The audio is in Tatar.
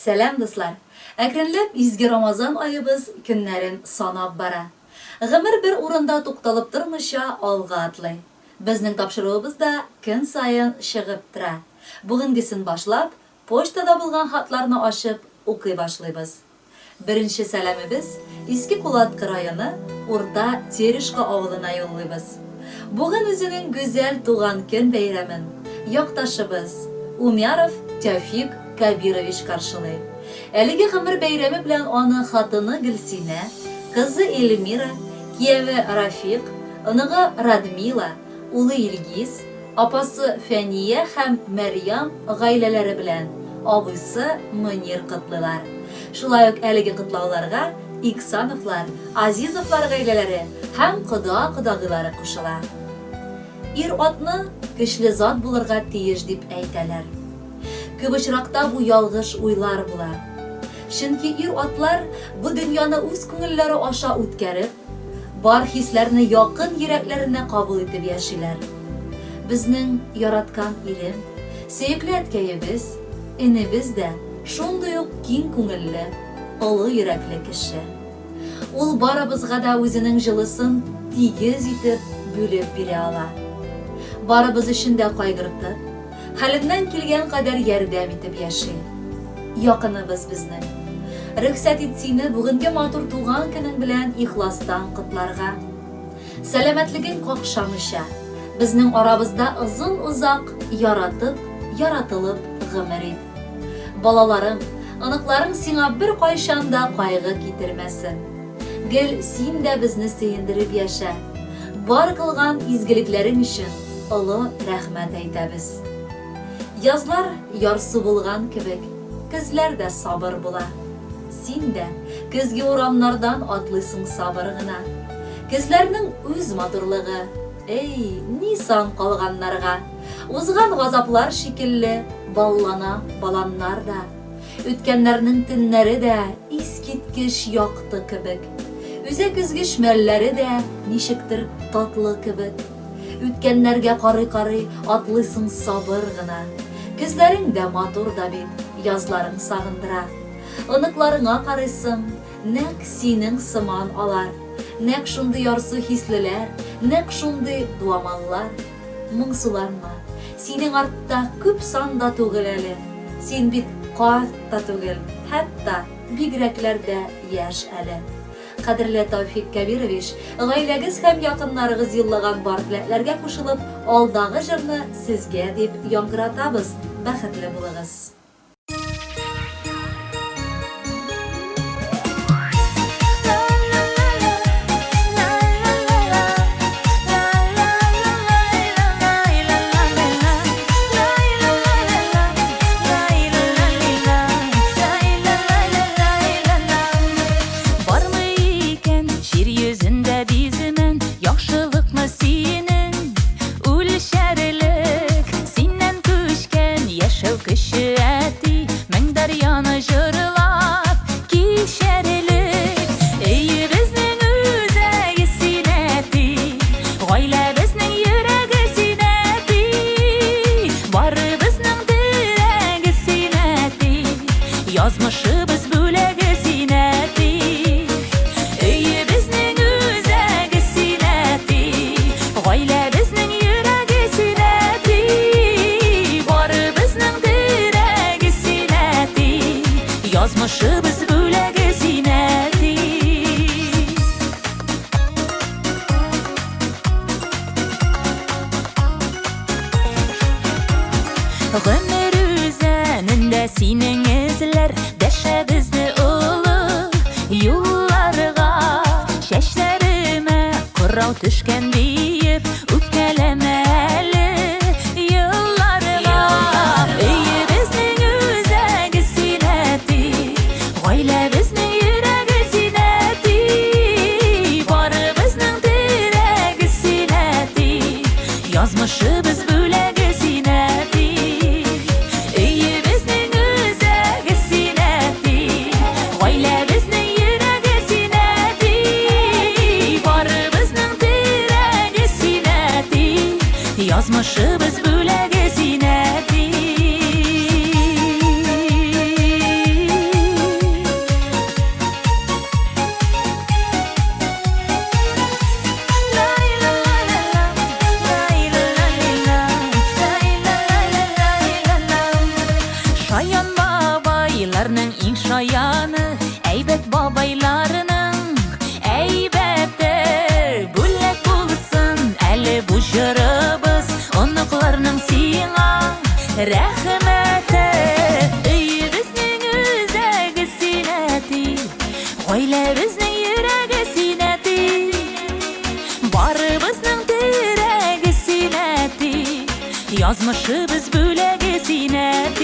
Сәлам, дуслар! Әкренләп изге Рамазан аебыз көннәрен санап бара. Гомер бер урында тукталып тормыйча алга атлый. Безнең тапшыруыбыз да көн саен чыгып тора. Бүгенгесен башлап, почтада булган хатларны ачып укый башлыйбыз. Беренче сәламебез Иске Кулаткы районы Урта Терешка авылына юллыйбыз. Бүген үзенең гүзәл туган көн бәйрәмен якташыбыз Умяров Тәүфик Кабирович каршылый. Әлеге гомер бәйрәме белән аны хатыны Гөлсинә, кызы Эльмира, кияве Рафик, оныгы Радмила, улы Илгиз, Апасы Фәния һәм Мәрьям гаиләләре белән абыйсы Мөнир котлыйлар. Шулай ук әлеге котлауларга Иксановлар, Азизовлар гаиләләре һәм кода-кодагыйлары кушыла. Ир-атны көчле зат булырга тиеш дип әйтәләр. Күп очракта бу ялгыш уйлар була. Чөнки ир-атлар бу дөньяны үз күңелләре аша үткәреп, Бар хисләрне якын йөрәкләренә кабул итеп яшиләр. Безнең яраткан ирем, сөекле әткәебез, энебез дә шундый ук киң күңелле, олы йөрәкле кеше. Ул барыбызга да үзенең җылысын тигез итеп бүлеп бирә ала. Барыбыз өчен дә кайгыртып, Хәленнән килгән кадәр ярдәм итеп яши. Якыныбыз безнең. Рөхсәт ит сине бүгенге матур туган көнең белән ихластан котларга. Сәламәтлегең какшамыйча, безнең арабызда озын-озак яратып, яратылып гомер ит. Балаларың, оныкларың сиңа беркайчан да кайгы китермәсен. Гел син дә безне сөендереп яшә. Бар кылган изгелекләрең өчен олы рәхмәт әйтәбез. Язлар ярсу булган кебек, көзләр дә сабыр була. Син дә көзге урамнардан атлыйсың сабыр гына. Көзләрнең үз матурлыгы, эй, ни сан калганнарга. Узган газаплар шикелле баллана баланнар да. Үткәннәрнең төннәре дә искиткеч якты кебек. Үзәк өзгеч мәлләре дә ничектер татлы кебек. Үткәннәргә карый-карый атлыйсың сабыр гына. Көзләрең дә матур да бит, язларың сагындыра. Оныкларыңа карыйсың, нәкъ синең сыман алар. Нәкъ шундый ярсу хислеләр, нәкъ шундый дуамаллар. Моңсуланма, синең артта күп сан да түгел әле. Син бит карт та түгел, хәтта бигрәкләр дә яшь әле. Кадерле Тәүфик Кәбирович, гаиләгез һәм якыннарыгыз юллаган бар теләкләргә кушылып, алдагы җырны сезгә дип яңгыратабыз, бәхетле булыгыз! Бармы икән җир йөзендә биземән яхшылыкмы синең Үлчәрлек синнән күчкән яшәү көче, әти, мең дәрьяны җырлап кичәрлек. Өебезнең үзәге син, әти, гаиләбезнең йөрәге син, әти, барыбызның терәге син, әти, язмышыбыз бүләге син, әти. Өебезнең үзәге син, әти, Гаиләбезнең йөрәге син, әти, барыбызның терәге син, әти, язмышыбыз бүләге син, әти. Гомер үзәнендә синең эзләр Дәшә безне олы юлларга. Чәчләремә кырау төшкән диеп Үпкәләмә әле елларга. Өебезнең үзәге син, әти, Гаиләбезнең йөрәге син, әти, Барыбызның терәге син, әти, Язмышыбыз бүләге син, әти. Өебезнең үзәге син, әти. Гаиләбезнең йөрәге син, әти. Барыбызның терәге син, әти. Язмышыбыз бүләге син, әти. рәхмәте. Өебезнең үзәге син, әти, гаиләбезнең йөрәге син, әти. Барыбызның терәге син, әти, язмышыбыз бүләге син, әти.